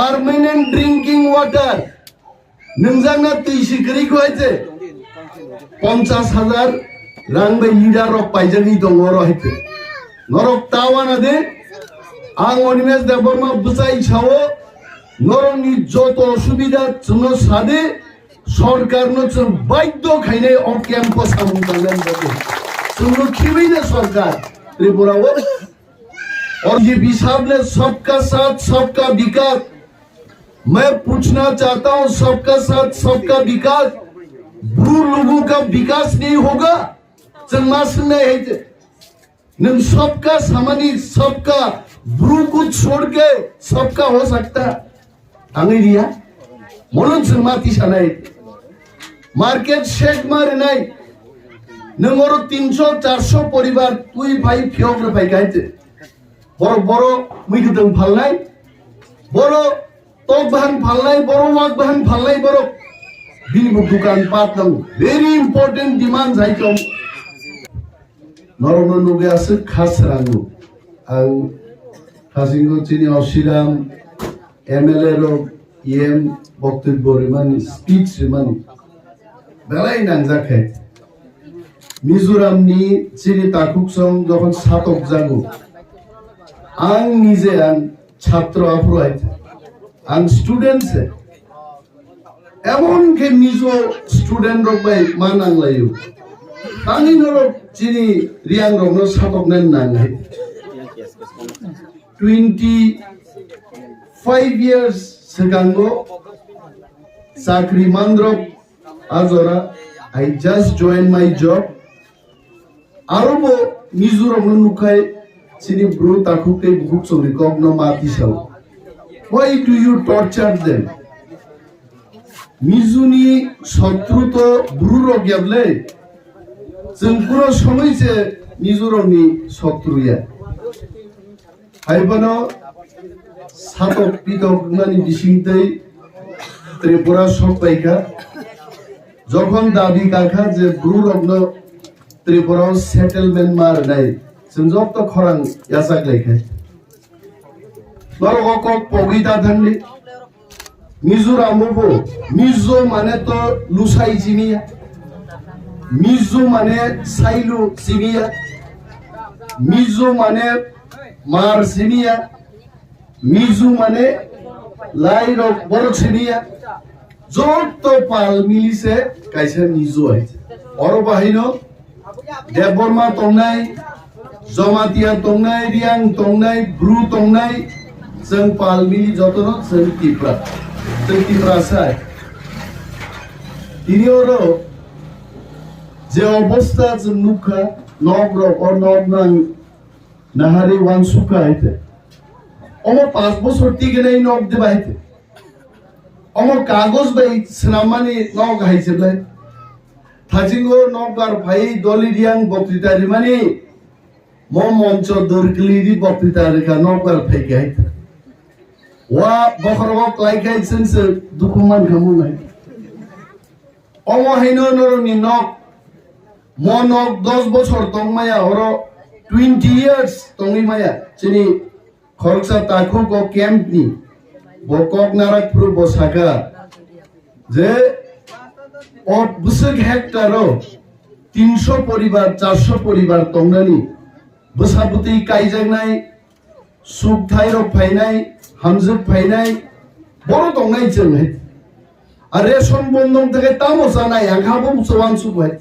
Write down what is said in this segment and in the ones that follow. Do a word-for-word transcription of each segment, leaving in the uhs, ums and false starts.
Permanent drinking water. Nungjakna twi si kwrwi kho hai se. Ponchas hajar rang bai leader rok paijagwi tongo oro hai se. Norok ta wana de. Ang Animesh Debbarma bwchai sao. Norokni joto osubida chwngno sade. Sorkarno chwng baidhyo khainai o camp-o samung tangnani bagwi. Chwngno khibiwi na sorkar Tripura-o. और ये हिसाब ने सबका साथ सबका विकास, मैं पूछना चाहता हूं, सबका साथ सबका विकास, ब्रू लोगों का विकास नहीं होगा? Chwng ma swngnai hai se. Nwng सबका samani सबका, ब्रू को छोड़ के सबका हो सकता? Tangwi riya. Mono chwng ma tisanai. Market shake ma rinai. Nwng oro tinsho, charsho poribar twi phai phiyok rw phai kha hai se. Borok boro mui kwtwng phalnai. Boro tok bahan phalnai, boro wak bahan phalnai borok. Bini bo dukan pat nango. Very important demand hai tong. Norokno nugwi aswk kha srango. Ang hasingo chini Osiram M L A rok E M boktobbo rimani, speech rimani belai nangjak khe. Mizoramni chini takhuksong jokhon satokjago, ang nije ang chhatro aphuru hai, ang student se. Emon khe Mizo student rok bai ma nanglaio. Tangwi norok chini Reang rokno satoknani nangnai. Twenty five years swkango chakri mandrok ajora, I just joined my job. Aro bo Mizo rokno nukhai chini bru takhuk tei bukhuk chongni kokno ma tisao. Why do you torture them? Mizuni sotru to bru rok yablai. Chwng kuro somoi se Mizo rokni sotru ya. Haiphano satok pitok wngmani bisingtwi Tripura sok paikha. Jokhon dabi kakha je bru rokno Tripura o settlement ma rwnai, chwng joto khorang yachak laikha. Norok o kok pogwi ta thangdi. Mizoram o bo Mizo mane to lusai siniya. Mizo mane sailu siniya. Mizo mane mar siniya. Mizo mane lai rok borok siniya. Joto pal mili se kaisa Mizo hai. Oro bahaino Debbarma tongnai, Jamatia tongnai, Reang tongnai, Bru tongnai, chwng pal mili jotono chwng Tipra. Chwng Tiprasa. Tini oro je obostha chwng nukha, nok rok o nok nang nahari wansukha hai te. Omo panch bosor tigenai nok de bai te. Omo kagoj bai swnammani nok hai se bai. Thajingo nokbar phai doli Reang boktwita rimani, mo moncho dor kwlwi di boktwita rwkha nokbar phai khe hai. Wa bokhorogo klai khai chwng se dukhu man kha mung hai. Omo haino norokni nok, mo nok dos bochor tong maya, oro twenty years tongwi maya. Chini khoroksa takhuk o camp ni, bo kok narak phuru bo saka je o bwswk hectare o tinsho poribar, charsho poribar tongnani, bwsa bwtwi kaijaknai, sukthai rok phainai, hamjwk phainai, boro tongnai chwng hai. A ration bondong theke tamo chanai, ang kha bo muchung wansuk bai.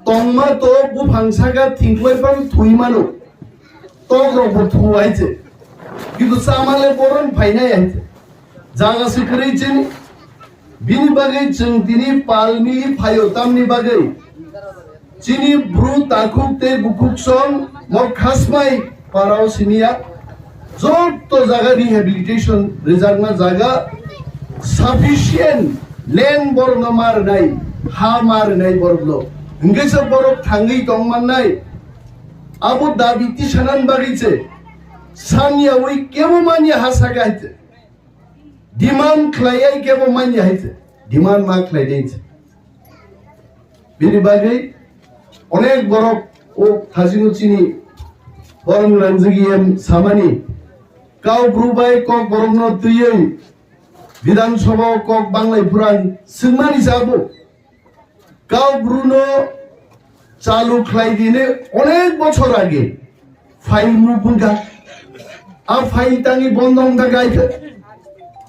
Tongma to buphang saka thingklai phano thwi mano. Tok rok bo thu hai se. Kintu chamale boron phainai hai se. Jaga se kwrwi chini. Bini bagwi chwng tini pal mili phaio tamni bagwi. Chini bru takhuk tei bukhuk song mo khasmai parao siniya. Joto jaga rehabilitation rijakna jaga sufficient land borokno ma rwnai, ha ma rwnai borokno. Hwnkhe se borok thangwi tong mannai. Abo dabi tisanani bagwi se saniyawi kebo manya ha saka hai se. Demand khlaiya kebo manya hai se. Demand ma khlainai se. Bini bagwi onek borok o thajino chini borom ranjagiyem samani Kau bru bai kok borok no twiwi Bidhan Sabha o kok banglai phuru ang swngmani sabo. Kau bru no chalu khlai dini onek bochor age file move wngkha. A file tangwi bondo wngkha khe.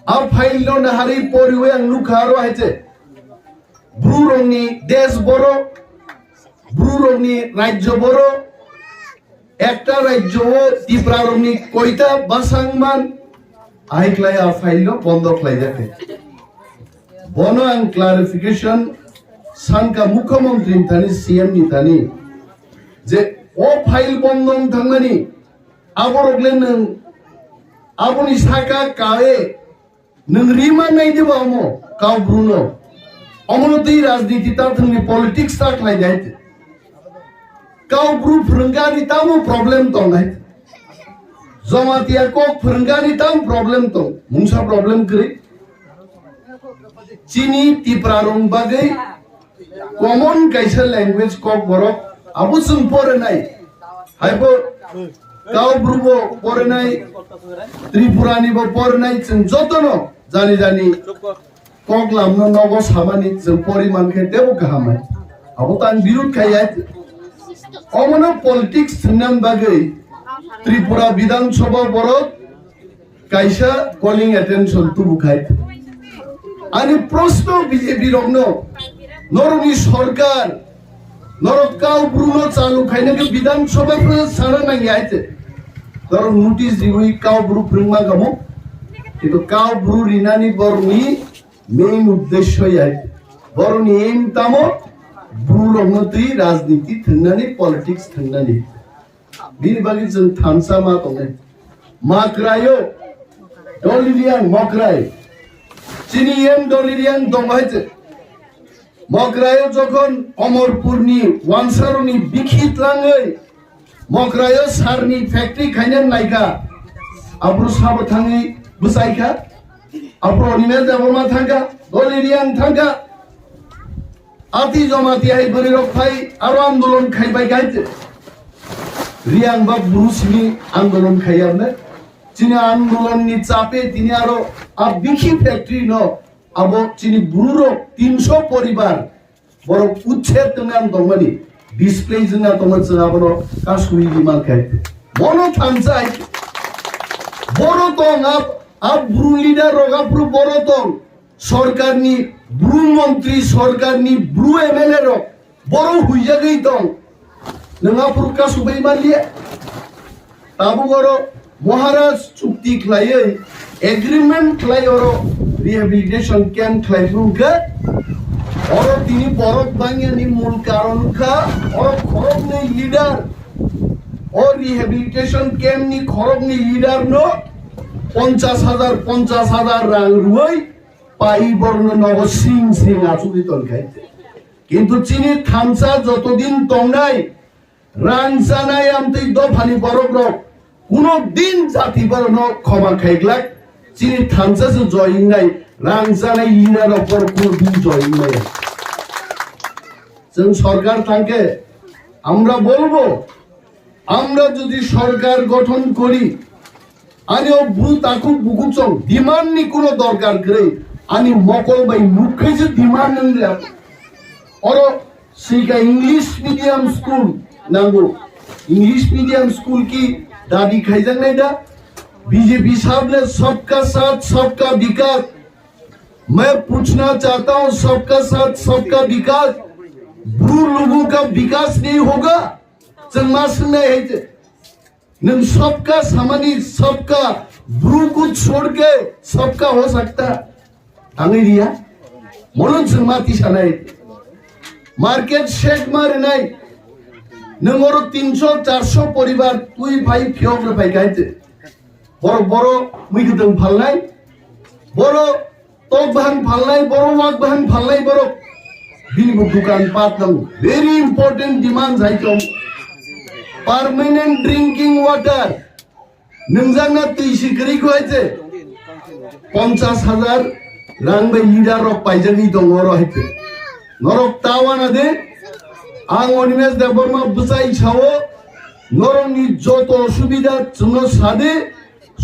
A file no nahari poriwi ang nukha aro hai se. Bru rokni desh boro, bru rokni rajyo boro, ekta rajyo o Tipra rokni koita bwsang man, ahai khlai a file no bondo khlai jakha. Bono ang clarification sankha Mukhyamantri ni thani, C M ni thani, je o file bondo wng thangmani, aborok le nwng aboni saka kae nwng rima nai diba omo kau bru no. Omo no twi rajniti ta thwngni politics ta khlai dai. Kau bru phwrwngani tamo problem tong nai. Jamatia kok phwrwngani tam problem tong. Mungsa problem kwrwi. Chini Tipra rong bagwi common kaisa language kok borok abo chwng porinai. Haibo kau bru bo porinai, Tripura ni bo porinai, chwng jotono jani jani kok lamno nogo samani chwng poriman khe tebo kaham hai. Abo tang birud khai hai. Omono politics thwngna bagwi Tripura Bidhan Sabha borok kaisa calling attention tubu khai. Ani proshno B J P rokno, norokni sorkar, norok kau bru no chalu khaina khe Bidhan Sabha phano sana nangya hai te. Norok notice riwi kau bru phwrwngma kamo. Kintu kau bru rinani borokni main uddesho ya. Borokni aim tamo bru rokno twi rajniti thwngnani, politics thwngnani. Bini bagwi chwng thansa ma tongnai. Makraio, Doliriang Mokrai. Chini M Doliriang dong hai chwng. Mokraio jokhon Omorpurni wansarokni bikhi tlangwi Mokraio sarni factory khaina naikha. Abro sabo thangwi bwsaikha. Abro Animesh Debbarma thangkha. Doliriang thangkha. Ati jomati hai bwrwi rok phai aro andolon khai bai khai te. Riang ba bru simi andolon khai arne. Chini andolon ni chape tini aro a bikhi factory no abo chini bru rok tinso poribar borok uchhed wngna tongmani, displace wngna tongma chwng abono kasui di man khai. Bono thansa hai boro tong ab, ab bru leader rok abru boro tong. Sorkarni bru montri, sorkarni bru M L A rok boro huijagwi tong. Nwng aphuru kasubui manliya. Tabuk oro Maharaj chukti khlaiwi agreement khlai oro rehabilitation camp khlai phuru khe oro tini borok bangyani mul karon kha oro khoroknwi leader, o rehabilitation camp ni khoroknwi leader no ponchas hajar, ponchas hajar rang rwui pai borno nogo sring sring achugwi tongkha. Kintu chini thansa jotodin tongnai, rang chanai amtwi dophani borok rok kuno din jati borokno khoma khaiglak, chini thansa se joy wngnai, rang chanai leader rok borok kuno din joy wngnai. Chwng sorkar thangkhe amra bolbo, amra jodi sorkar gothon kori, ani o bru takhuk bukhuk chong demand ni kuno dorkar kwrwi, ani mokol bai nuk khai se demand wng le. Oro sika English medium school nango. English medium school ki dabi khaijaknai da? B J P sahab ne sabka saath sabka vikas. Main puchna chahta hoon, sabka saath sabka vikas, bru logon ka vikas nahi hoga? Chwng ma swngnai hai je. Nwng sabka samani sabka, bru ko chhod ke sabka ho sakta. Tangwi riya. Mono chwng ma tisanai. Market shed ma rinai. Nwng oro tinso charso poribar twi phai phiyok rw phai kha hai je. Borok boro mui kwtwng phalnai. Boro tok bahang phalnai, boro wak bahang phalnai borok. Bini bo dukan pat nango. Very important demand hai tong. Permanent drinking water. Nwngjakna twi si kwrwi kho hai je. Ponchas hajar rang bai leader rok paijagwi tongo oro hai je. Norok ta wana de. Ang Animesh Debbarma bwchai sao. Norokni joto osubida chwngno sa de.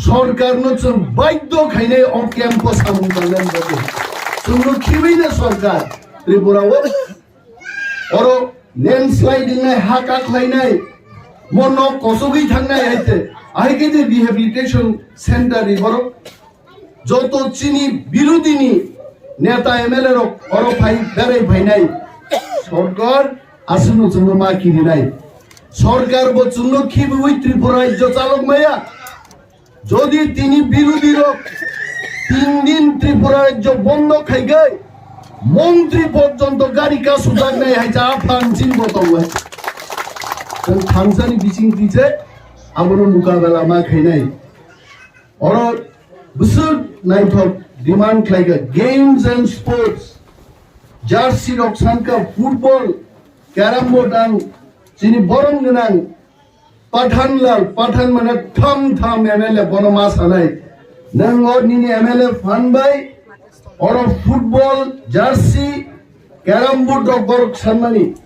Sorkar no chwng baidhyo khainai o camp o samung tangnani bagwi. Chwngno khibaino sorkar Tripura o. Oro landslide wngnai, ha kaklainai, mo nok kosogwi thangnai hai se. Ahai khe je rehabilitation center ni borok joto chini birodini neta M L A rok oro phai berai phainai. Sorkar aswkno chwngno ma kirinai. Sorkar bo chwngno khibiwi Tripura rajyo chalok maya. Jodi tini birodhi rok tin din Tripura rajyo bondo khaigai, montri porjonto gari kasujaknai hai cha aphan chini bo tongo hai. Chwng thangsani bising twi se abono mukabela ma khainai. Oro bwswk naithok demand khlai kha games and sports, jersey rok san kha, football, carrom board ang chini borom gwnang Pathan Lal, Pathan mane tham tham M L A bono ma sanai. Nang o nini M L A phan bai oro football, jersey, carrom board rok borok sanmani.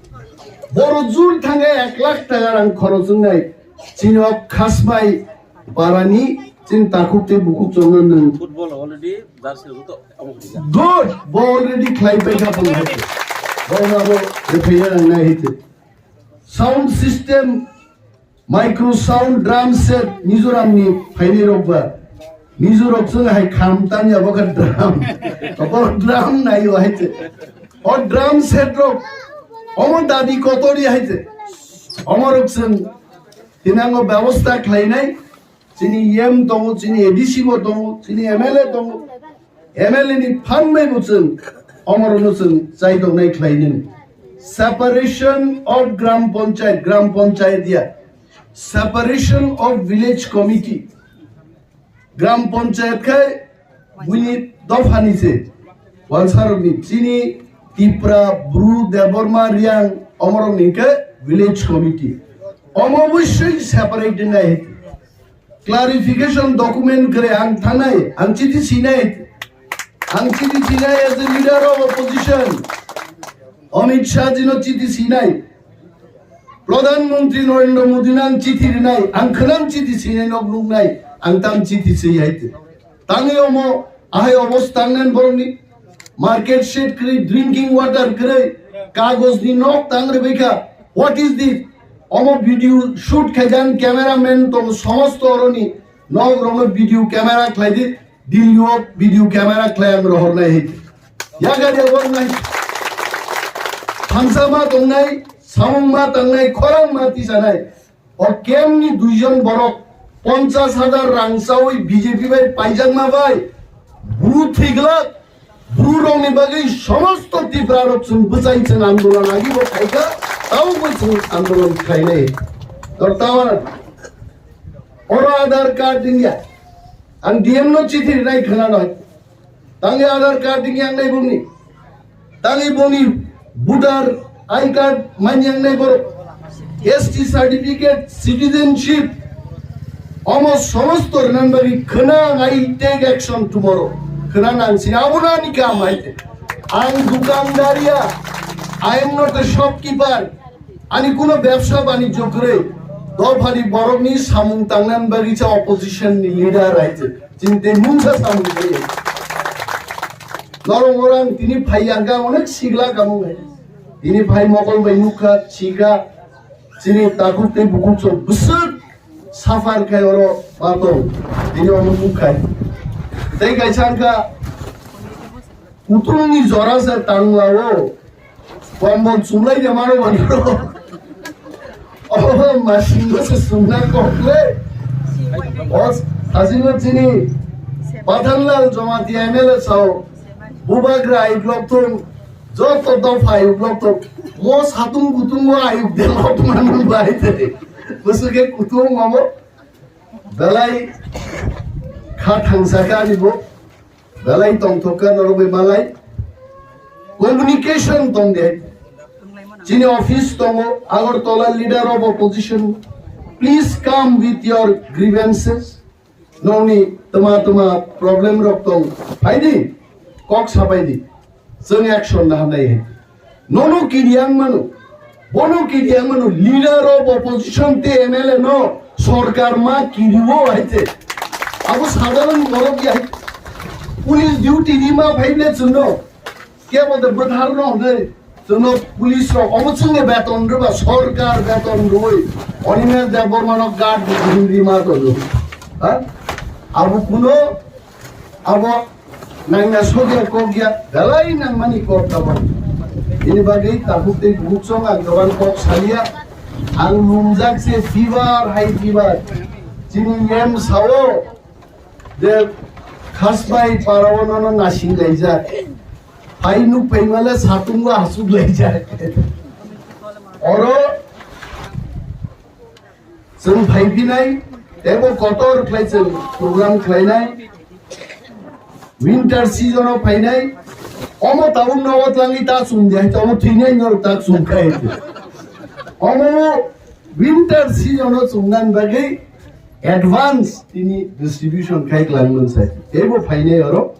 Boro jur thangwi ek lakh taka rang khorok wngnai. Chini o Khasbai parani chini takhuk tei bukhuk chwngno nwng. Football already jersey rok to amo kisa. Good, bo already khlai pai kha phone hai. Bo na bo rephaiya nang nai hite. Sound system, micro sound, drum set, Mizoram ni phaini rok ba. Mizo rok chwng hai kham tanya bo kha drum. Bo drum nai o hai te. O drum set rok. Omo dadi kotori hai te. Omo rok chwng tinango byabosta khlainai. Chini E M tongo, chini A D C bo tongo, chini M L A tongo. M L A ni phan bai bo chwng omorono chwng chai tongnai khlai nini. Separation of Gram Panchayat, Gram Panchayat ya. Separation of Village Committee. Gram Panchayat khai buini dophani se. Walsarokni chini Tipra, Bru, Debbarma, Riang omorokni khe Village Committee. Omo obosoi separate nai. Clarification document kwrwi ang thangnai, ang chithi sinai, ang chithi sinai as a leader of opposition, Amit Shah jino chithi sinai, Pradhan Mantri Narendra Modi no ang chithi rinai, ang khwnam chithi sinai nok nuknai, ang tam chithi siyai. Tangwi omo ahai obostha nang borokni market shed kwrwi, drinking water kwrwi, kagojni nok tang rwbaikha. What is this? Omo video shoot khaijak cameraman tongo, somosto oroni nok rokno video camera khlaidi, Delhi o video camera khlai ang rohornai hai. Yaga dia bornai. Thansa ma tongnai, samung ma tangnai, khorang ma tisanai. O camp ni duijon borok ponchas hajar rang chawi B J P bai paijakma bai bru thwiglak, bru rokni bagwi somosto Tipra rok chwng bwchai chwng andolon agi bo khaikha, tamo bo chwng andolon khainai. Tor tamo oro Aadhaar card wngya, ang D M no chithi rinai khwnanai. Tangwi Aadhaar card wngya wngnai bongni. Tangwi bongni voter I card manya wngnai borok. S T certificate, citizenship. Omo somosto rwna bagwi khwnang I take action tomorrow. Khwnang ang sini abono ani kam hai. Ang dukandar ya. I am not a shopkeeper. Ani kuno bebsa banijyo kwrwi, dophani borokni samung tangnani bagwi cha opposition ni leader hai se. Chini tei mungsa samung kwrwi. Norok orang tini phai yang kha onek sigla kamung hai. Tini phai mokol bai nukha, chikha, chini takhuk tei bukhuk chwng bwswk suffer khai oro patong. Tini omo nukhai. Tei kaisa wngkha, kutung ni jora se tangla o. Kombol chumlai de mano mano. Oh, masing se sumna kokle. Os, asino chini. Pathanlal Jamatia M L A sao. Bubagra ayuk lok tung. Joto dopha ayuk lok tung. Mo satung kutung mo ayuk de lok manu bai te. Musuke kutung mamo. Belai kha thangsa ka ni bo. Belai tongthok kha norok bai malai. Communication tong de. Chini office tongo, Agartala leader of opposition. Please come with your grievances. Nongni tama tama problem rok tong. Phaidi, kok sapaidi. Chwng action na hanai hai. Nono kiriang mano. Bono kiriang mano. Leader of opposition te M L A no sorkar ma kiriwo hai te. Abo sadharon borok ya. Police duty rima phaible chwngno. Kebo de bwtharno hwnwi chwngno police rok obo chwngno beton rwba, sorkar beton rwwi Animesh Debbarmano guard rima tongo. Ha? Abo kuno abo nangna sokya kokya belai nangmani kok abo. Ini bagwi takhuk tei bukhuk song ang kwbang kok salia. Ang lumjak se fever, high fever. Chini M S O je Khasbai parao nono nasing laijak. Hai nuk phaimale satungo asuk laijak. Oro chwng phaiphinai, tebo kotor khlai chwng program khlainai. Winter season o phainai, omo tabuk nogo twlangwi ta chum di, hai omo thwinai norok ta chum khai. Omo winter season o chumnani bagwi advance tini distribution khai kwlangmani sai. Teibo phainai oro.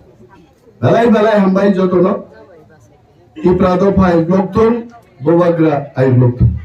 Belai belai hambai jotono. Tipra dopha I block thung, Bubagra I block thung.